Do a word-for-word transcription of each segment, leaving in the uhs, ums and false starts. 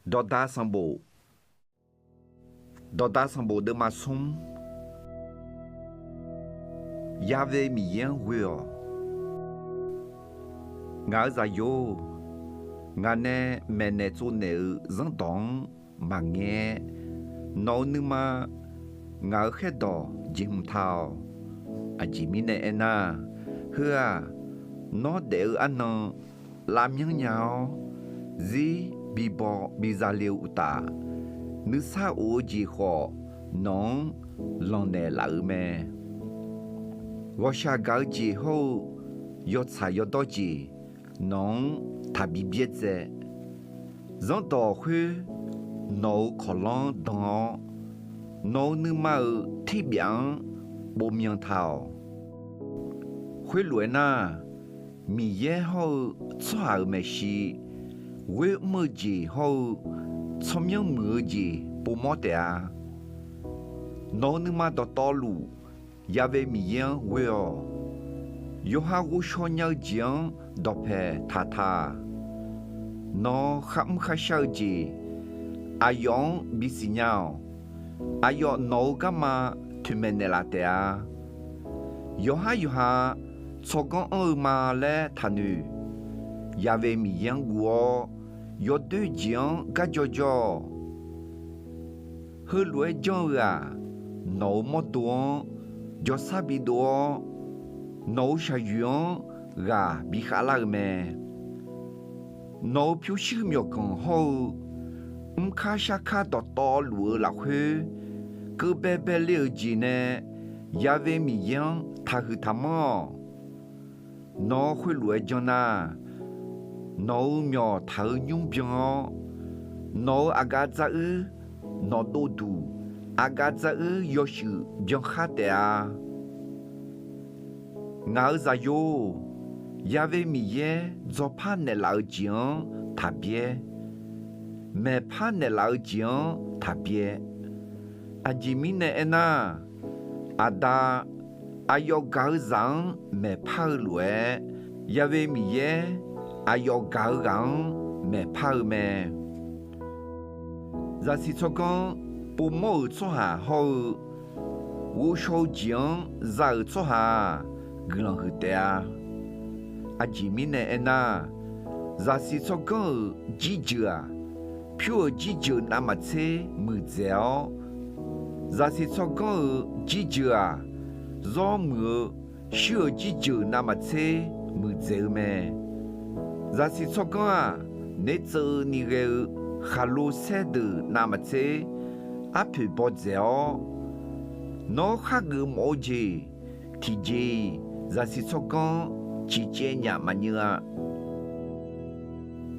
Dawqdaq sanqbof, dawqdaq sanqbof deuvma smr. Ya've Miqyaer-anr ghoe-awq. Ngaq-euq zaqyo-or, ngaq nae maeqnaeq tsovnaeq-euq zanrdawq-anr maqngaer-aer, nawq-euq nuima ngaq-euq khaerdawq jeqhmq ta-awq. Aqjeq mirnae aernar, heu-aq, nawr daef-eu arnan lavmyanr nya-awr, zir bibaw biza le-eu uqtaf, nuisar of-eu jeq khawf nawq-anr lanqnaeq laf-euq mae. Ghawqshaq gaq-eu jeq hawr-eu yawtsaq yawdawr jeq nawq-anr taqbi byaerdzae. Zanrdawq khoer nawq-euq kawqlanr-anr dan-awr, nawq-euq nuima-euq terbyaf-anr bovmyan ta-awq. Khoerlof-aer nar, Miqyaer hawr-eu tsawrhaq-euq maeqshi, ghoer mr-eu jeq hawr-eu tsawrmyanr muiq-eu jeq povmawr taef-a. Nawq-euq nuima dawqtawvluf, Ya've Miqyaer-anr ghoe-awq. Yawqha ghovshaw nya-eu jeq-anr dawqpaeq taq ta-aq, nawq-euq kharmr kharshar-eu jeq aqyawf-anr bisiq nya-awq. Aqyawf nawq-euq garma toeqmaeq naeqlaf taef-a. Yawqhar yawqha tsawrganr anr-eu ma laer taqnoeq. Ya've Miqyaer-anr guv-awr, yawdoer jeq-anr garjawr jawr-awq. Heulof-aer janr-eu-aq, nawq-euq mawrdo-anr jawrsar bidov-awr, nawq-euq shaqyoeq-anr ghaq bikhav lar-eu mae. Nawq-euq pyurshuir myawqganq hawr-eu mrkar sharkar dawqtawvluf-eu lafkhoer, keuv baebae le-euq jeq nae Ya've Miqyaer-anr taqhuiq taqmanr-awq. Nawr khoerlof-aer janr nar, nawq-euq myawq taq-eu nymr byan-awr, nawq-euq aqgaf dzaruir nawqdov duq, aqgaf dzaruir yawshuif byan khar taef-a. Ngaq-euq zaqyo-or, Ya've Miqyaer dzawrpar naeqlaf-eu jeq-anr taqbyaer, maeqpar naeqlaf-eu jeq-anr taqbyaer. Aqjeq mirnae aernar, Aqda, aqyawf gaq-eu zaq-anr maeqpar-eu lof-aer, Ya've Miqyaer aqyawf gaq-eu ghaq-anr maeqpar-eu mae. Zaqsiq tsawrganr povmawr-euq tsawrhaq hawr-eu ghovshaw-eu jeq-anr za-euq tsawrhaq-aq, guiqlanq huiq taef-a. Aqjeq mirnae aernar, zaqsiq tsawrganr-euq jirjeuq-aq, pyur-euq jirjeuq navmaqtser muiqdzaeq-awr, zaqsiq tsawrganr-euq jirjeuq-aq, zawr muiq-eu shuir-euq jirjeuq navmaqtser muiqdzaeq-eu mae. Zaqsiq tsawrganr-aq, naertseuv ni ghae-eu khaqlo saer deuq navmaqtser arpoeq bawdzaeq-awr, nawr khar geufmawf-eu jeq tiqjeq-iq zaqsiq tsawrganr ciqcaev nyaf maqnyeuv-a.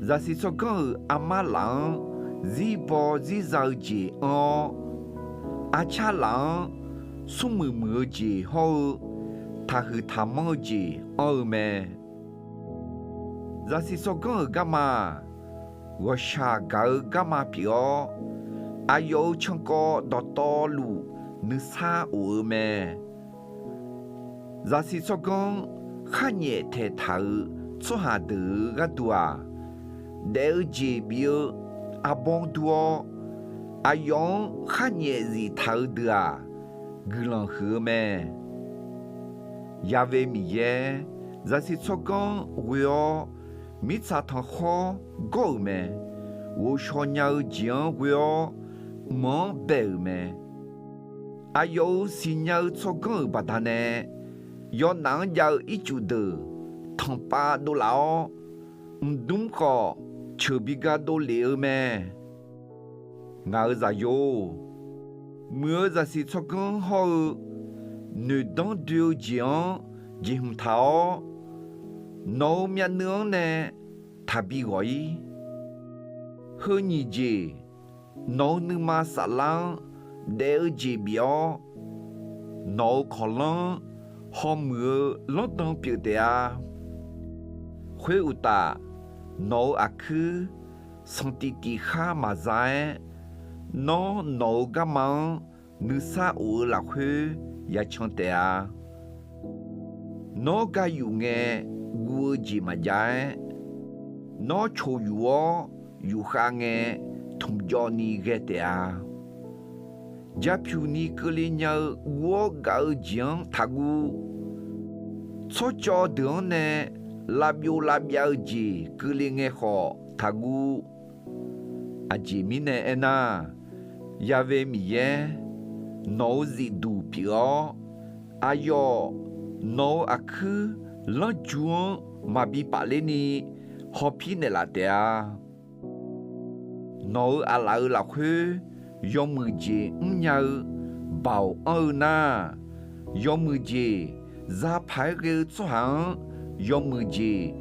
Zaqsiq tsawrganr-euq armar laf-anr zirbaw zirza-eu jeq anr-awr, arcar laf-anr smrmuiq muiq-eu jeq hawr-eu taqhuiq taqmanr-eu jeq anr-eu mae. Zaqsiq tsawrganr-euq garma-aq, ghawqshaq gaq-eu garma pyeuf-awr, aqyawf-euq cankawv dawqtawvluf nuisar of-eu mae. Zaqsiq tsawrganr-anr kharnyaef taeq taq-euq tsawrhaq deuq-euq gharduq-aq, daef-eu jeq bif-eu arbawr dur-awr, aqyawf-anr kharnyaef zif taq-eu deuq-aq, guiqlanq huiq-eu mae. Ya've Miqyaer, zaqsiq tsawrganr-anr ghoe-awr, mirtsaq tanqkhawr gawr-euq mae. Ghovshaw nya-eu jeq-anr ghoe-awr, mq-anr bae-euq mae. Aqyawf-euq siqnya-eu tsawrganr-euq baqdanae, yawnaf-anr jav-eu ircuf deuq tanqpav dovlaf-awr, mqdmr khawf ceuq bi ga dovlef-eu mae. Ngaq-euq zaqyo-or, muiq-eu zaqsiq tsawrganr hawr-eu noeqdanr doe-eu jeq-anr jeqhmq taq-awr, nawq-euq myavnuiv-anr nae taqbi ghawq-ir. Heu nyiq jeq, nawq-euq nuima saflar-anr daef-eu jeq bif-awr, nawq-euq kawqlanr-anr hawmuiq-eu lanrdan pyeuf taef-a. Khoeruqtaf, nawq-euq aqkuir sanqtif tif khar maqza-aer, nawr nawq-euq garma-anr nuisar of-eu lafkhoer yacan taef-a. Nawr gayuf ngae guv-eu jeq maqjav-aer, nawr coq yuf-awr yufkhav ngae tmqjawv ni ghae taef-a. Japyuq ni keuvle nya-eu guv-awr gaf-eu jeq-anr taqguv. Tsawrcawv deuq-anr nae lavbyov lavbyav-eu jeq keuvle ngae khawf taqguv. Aqjeq mirnae aernar, Ya've Miqyaer, nawq-euq zifduq pyeuf-awr, aqyawf nawq-euq aqkuir lanrju-anr maqbi pafler ni hawpir naeqlaf taef-a. Nawq-euq aqlaf-euq lafkhoer yawmuiq jeq mrnya-eu Baoq anr-eu nar, yawmuiq jeq zapaq-aer ghae-eu tsawrhaq-anr yawmuiq jeq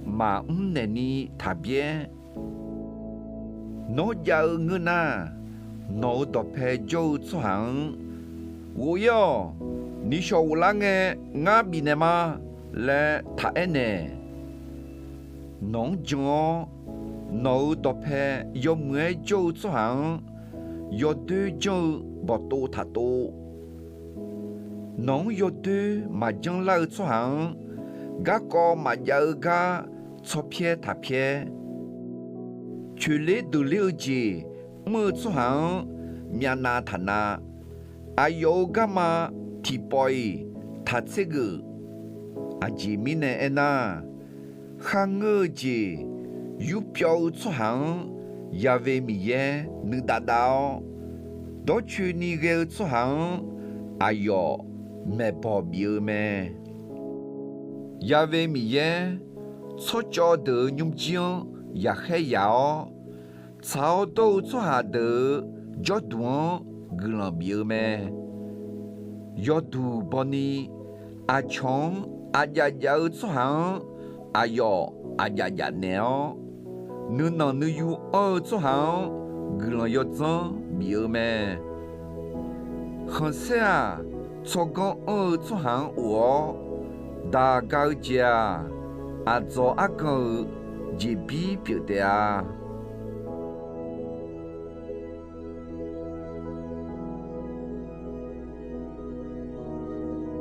maqmr naeq ni taq byaer. Nawr jav-eu ngeur nar, nawq-euq dawqpae jawr-eu tsawrhaq-anr, Ghof-ir-awq. Nishawq ghoflar ngae ngar bifnaeq ma laer taq aernaeq. Nawq-anr jan-awr, nawq-euq dawqpae yawmuiq-aer jawr-eu tsawrhaq-anr yawdoer janr-eu bawqtov taqtov. Nawq-anr yawdoer maqjanr lar-eu tsawrhaq-anr, garkawv maqjav-eu gar tsawrpyaer taqpyaer. Coeqler deuqler-eu jeq mr-eu tsawrhaq-anr myavnav taqnav. Aqyawf-euq garma tiqpawf-iq taq tsergeuf. Aqjeq mirnae aernar, kharngeur-eu jeq yurpyawv-eu tsawrhaq-anr Ya've Miqyaer nuidav dav-awr, dawrcoeni ghae-eu tsawrhaq-anr aqyawf maeqbawq bif-eu mae. Ya've Miqyaer, tsawrcawv deuq-euq nymrjir-anr yaqkhaer yaq-awr, tsaq-awr dawr-eu tsawrhaq deuq-euq jawrduq-anr guiqlanq bif-eu mae. Yawduq bawni aqcawq-anr aqjaf jaf-eu tsawrhaq-anr aqyawf aqjaf jaf naeq-awr, nuinanq nuiyu anr-eu tsawrhaq-anr guiqlanq yawdzanr bif-eu mae. Khanqsaer-aq, tsawrganr anr-eu tsawrhaq-anr of-awr, daq ga-eu jeq-aq, aqdzawq argan-euq jeqbir pyeuf taef-a.